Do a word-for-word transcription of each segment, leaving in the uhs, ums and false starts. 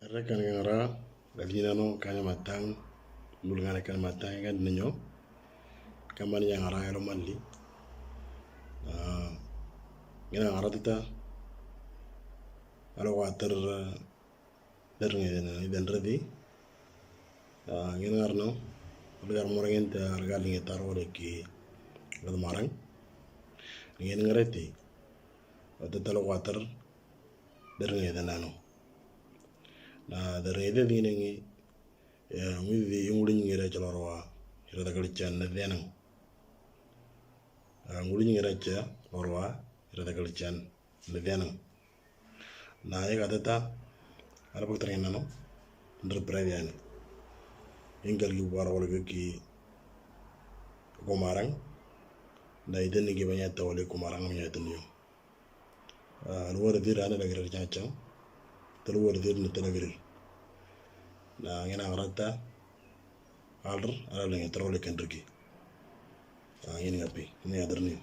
Reka ngara, gajina no kanya matang, mulgana kanya matang kan ninyo. Kamani yang ara ero mali. Ah, ngina ngara tita. Alo water, eh, der ngi den, den redi. Ah, ngina ngarno. Udah morangin ta argal ngi taro leki. Gad marang. Ngina ngareti. Wata talo water. Der ngi den ano. Na der ngi den ngi. Ya, ngudi ngudi ngi ra chalorwa. Ira da kali chan na denang. Ah, ngudi ngi ra cha lorwa. Ira da kali chan na denang. Na ya kata ta. Ala pak terang nano. Ndar pradian. Ingkal ki war wal ki kumarang. Na iden ngi banya tawali kumarang manya taniyo. Ah, luar dir ana lagrir chacha. Taluar dir na talagrir. Na ngina ngarata. Alr, ala lagi terole kendriki. Ah, ini ngapi? Ini adarni.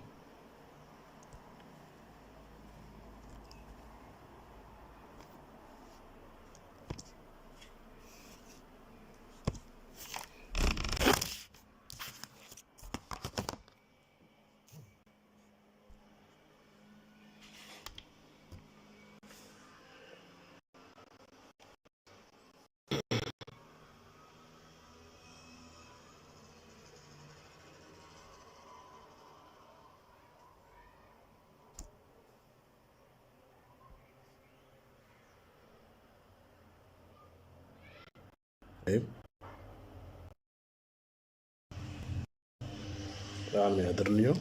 Eh? Rami adarniyo.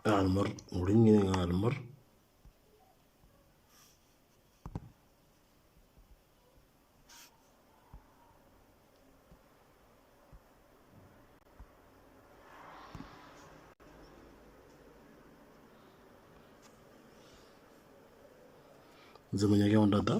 Almar, uringin almar. Zaman yang kau data.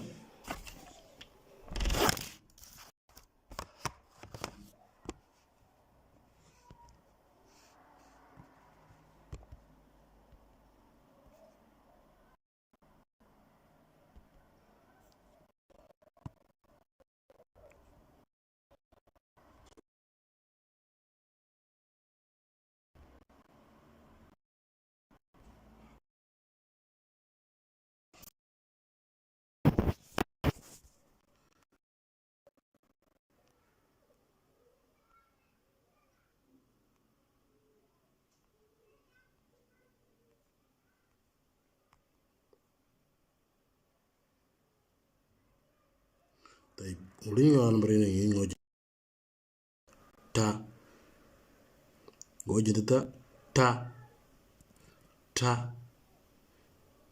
Tayyib, uling awan beri ni ngoji. Ta. Ngoji ta. Ta. Ta.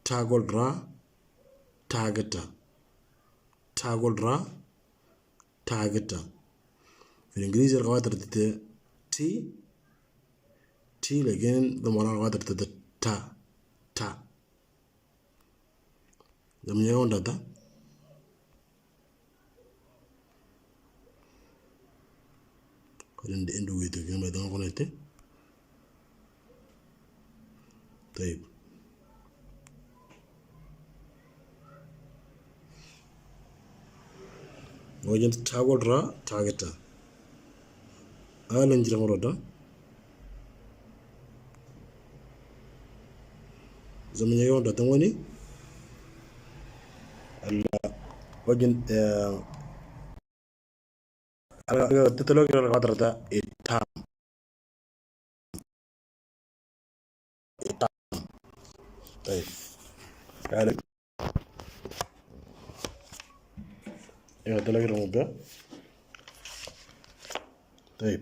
Ta gol ra. Ta gata. Ta gol ra. Ta gata. Fi Ingilizi al-qawaid ta. Ti. Ti, lakin da mara qawaid ta. Ta. Ta. Zaman yang kau data. Kau indi, indi gitu, gini, betul kau nanti. Tayyib. Wajen ta gol ra, ta gata. Alan jira moroda. Zaman yang kau datang wani. Allah. Wajen, eh, ala, ala, tetelo kira kata rata itam. طيب. تعال. ايوه، ده اللي اقرا ده. طيب.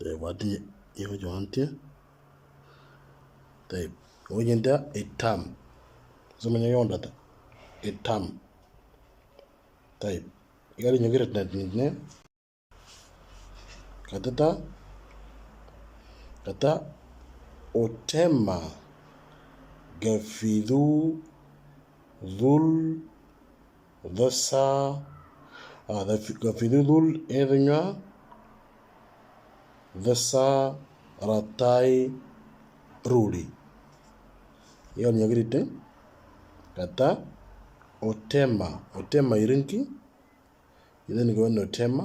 طيب، وادي ايوه جوانتي. طيب، وين انت؟ التام. زمن يوم ده. التام. طيب، قال لي نقرا اثنين. Kata, kata, otema gafidu dhul dhasa, ah, gafidu dhul ednya dhasa ratai ruli. Yal nyagrite, kata, otema, otema irinki, Idhan gawin otema.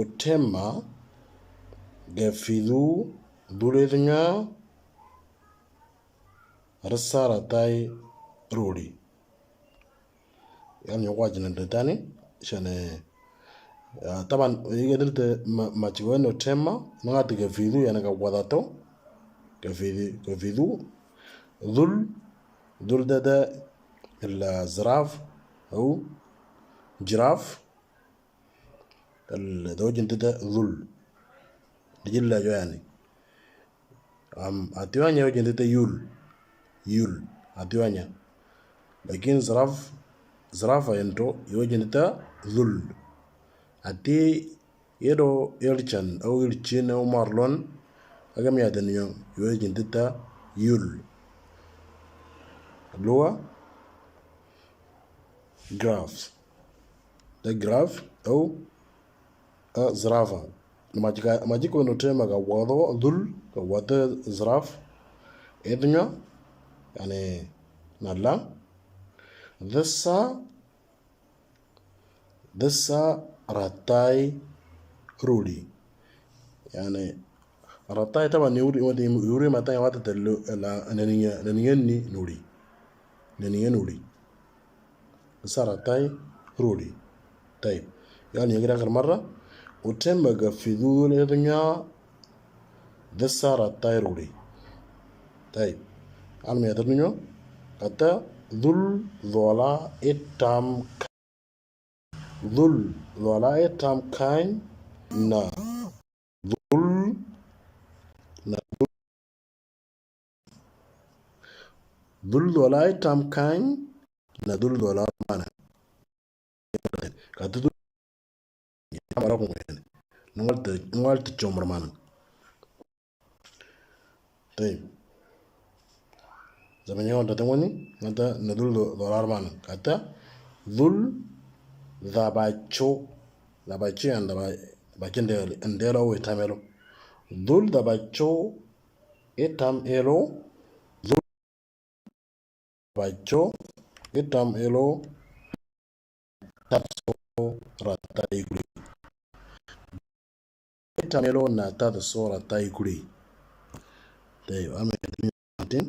Otema gafidu dhul ednya dhasa ratai ruli. Yan yo wajin de tani shane. Taban, iga dirte ma, ma ci gawin otema, nangati gafidu, yana ga wadato. Gafidu, gafidu. Dhul, dhul da da, ila ziraf, au jiraf. Ila da wajin da dhul. Dijilla jo yani. Am, atiwanya wajin da yul. Yul. Atiwanya. Lakin ziraf, ziraf ento, wajin da dhul. Ati Yedo irchan, au irchin, au marlon, agam ya daniyo, yo jintita yul. Lua, graph. The graph, au, a zrafa. Majika, majiko no tema ga wado, dhul, ga wado zraf. Ednya, yani, nala. Dhasa, Dhasa ratai ruli. Yani, ratai taban ni uri, uri, uri matai wata telu, la, naninya, naninya ni nuli. Naninya nuli. Dhasa ratai ruli. Taib. Yani, nyagira akhir marra. Otema gafidu dhul ednya dhasa ratai ruli. Taib. Almi atar ninyo. Kata dhul dhola etam Dhul dhola etam kain na. Dhul na. Dhul dhola etam kain na dhul dhola mana. Kata dhul mara ko ngene. Nungal te, nungal te chomra mana. Taib. Zaman yawan datang wani, ngata na dhul dhola mana. Kata dhul dhabacho. Dhabacho yan dhaba, dhabacho ndel, ndelo we tamelo. Dhul dhabacho etam elo. Dhul dhabacho etam elo. Tatso ratai kuli. Etam elo na tatso ratai kuli. Taib, ame tin.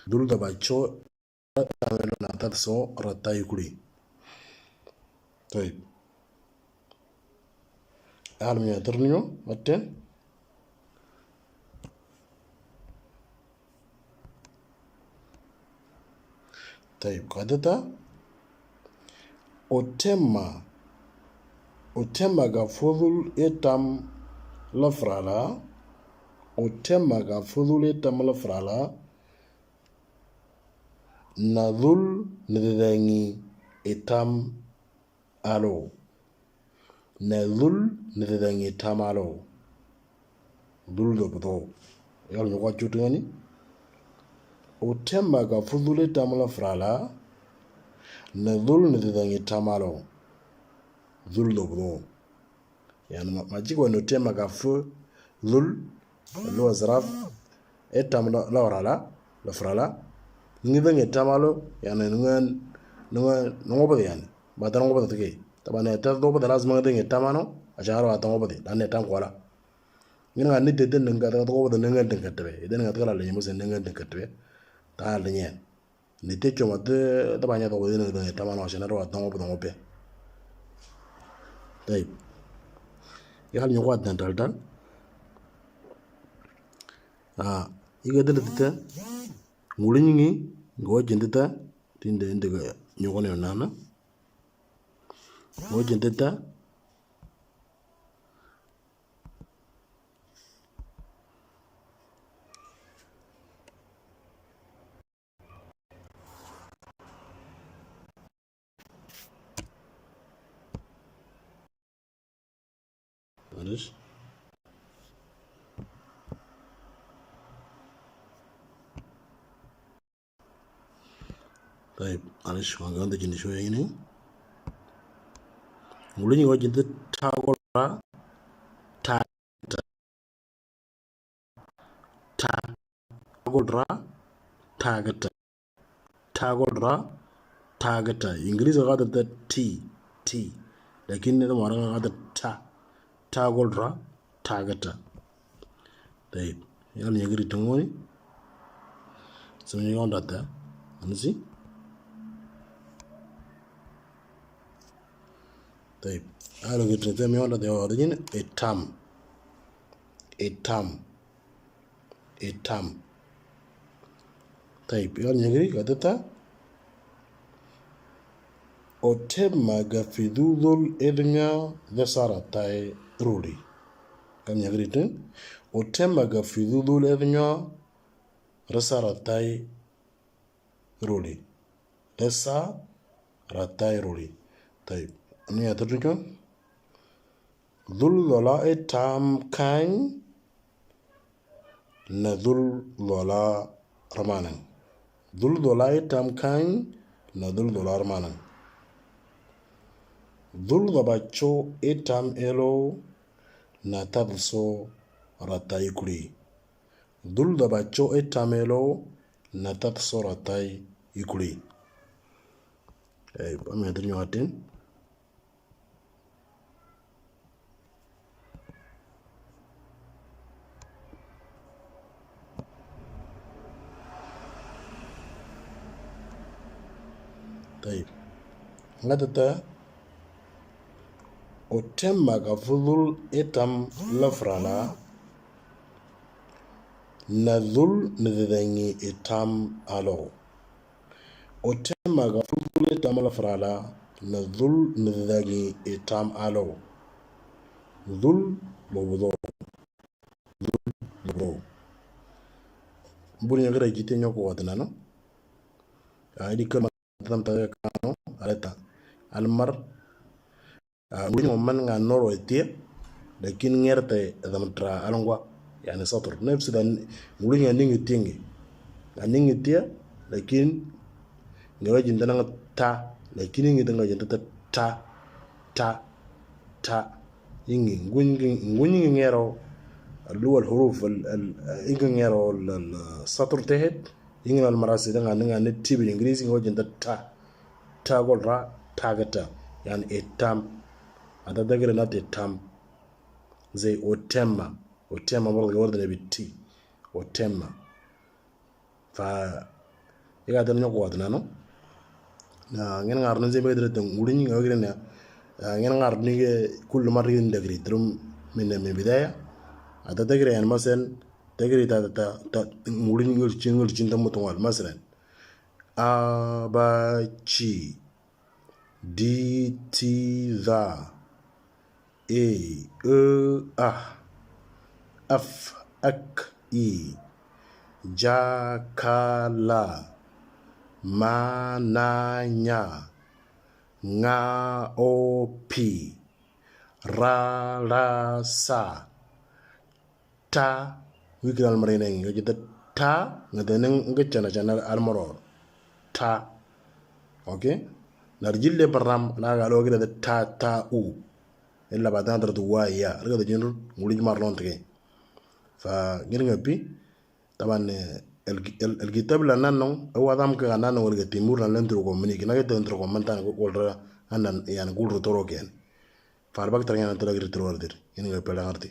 Dhul dhabacho etam elo na tatso ratai kuli. Taib. Almi atar ninyo, atte. Taib, kadata. Otema. Otema gafudhul etam lafrala. Otema gafudhul etam lafrala. Na dhul nidhidangi etam alo. Na dhul nidhidangi etam alo. Dhul do bdo. Yal nyoko chutungani. Otema gafudhul etam lafrala. Na dhul nidhidangi etam alo. Dhul do bdo. Yani, ma, majiko no tema gafu dhul, lo zraf, etam la, la orala, la frala. Ngi denge tamalo, yani, nungan, nungan, nungo bade yani. Bata nungo bade tike. Tabane ta do bade lazima ngi denge tamano, acharo ata nungo bade, dan etam kola. Ngi nungan ni dede nunga ta do bade nunga denge tebe. Ede nunga ta la le yemo se nunga denge tebe. Ta le nyen. Nite choma te ta banya to ko dine de ta mano shena ro atong ko dong pe. Taib. Ya hal nyoko atan tal tal. Ah, iga de te. Nguli nyingi go jende ta tinde inde ga nyoko ne nana. Go jende ta. Malis. Taib, malis, ma ganda jini shwaya ini. Nguli nyingi go jende ta gol ra ta ta. Ta gol ra ta gata. Ta gol ra ta gata. English ga ta T, T. Lakin ne mara ga ta ta. Ta gol ra ta gata. Taib. Yal nyagri tungoni. Sami ngon data. Ansi. Taib. Alo gitri tami ngon data origin etam. Etam. Etam. Taib. Yal nyagri ga ta. Otema ga fidudul ednya de sara tai ruli. Kan nyagri tin. Otema ga fidudul ednya de sara tai ruli. De sara tai ruli. Taib. Ani atar tujon. Dhul dola etam kan na dhul dola ramanan. Dhul dola etam kan na dhul dola ramanan. Dhul dobacho etam elo na tadso ratai kuli. Dhul dobacho etam elo na tadso ratai ikuli. Eh, ba mi atar nyo atin. Taib. Nga tata, otema ga fudul etam lafrala, na dhul nidhidangi etam alo. Otema ga fudul etam lafrala, na dhul nidhidangi etam alo. Dhul mobudo. Bro. Buri nyagra jite nyoko watnano. Ah, idi kama tam tawe kano, aleta. Almar. Ah, nguli man nga noro etie. Lakin ngerte dam tra alongwa. Yani satur. Nefsi dan nguli nga ningi tingi. Nga ningi tie. Lakin nga wajin tanang ta. Lakin ningi tanga jin ta ta. Ta. Ta. Ingi. Ngunyi ngero. Luwa al huruf. Ingi ngero. Satur tehet. Ingi al marasi danga ninga netibi English ingi wajin ta ta. Ta gol ra, ta gata. Yani etam. Ada dagre na etam. Zai otema. Otema borga warda na biti. Otema. Fa iga dan nyoko watnano. Na ngen ngar nan zai bagre tan nguli nyingi bagre na. Ngen ngar ni ke kullu marri ndagri drum min min bidaya. Ada dagre yani masen dagre ta ta ta nguli nyingi chin nguli chin tamu tongwal masalan. A, ba, ci. Di, ti, dha. E, ö, ah. Af, ak, i. Ja, ka, la. Ma, na, nya. Nga, o, pi. Ra, la, sa. Ta, wikil almarine ngi jete ta, nga tene ngi chana chana almaror. Ta. Okay? Nar jille barnam, la ga lo gire ta, ta, u. Illa badan dar tu wa ya. Riga da jinur, nguli jmar lon tege. Fa, ngir nga pi, taban, eh, el, el, el kitab la nan non, awa dam ka nan non, wal ga timur lan lentro ko mini, kina ga lentro ko mantan ko, wal ra, anan, yan, gul ro toro ken. Fa, al bak tarnya nan tara gir toro ardir. Ini ga pela ngarti.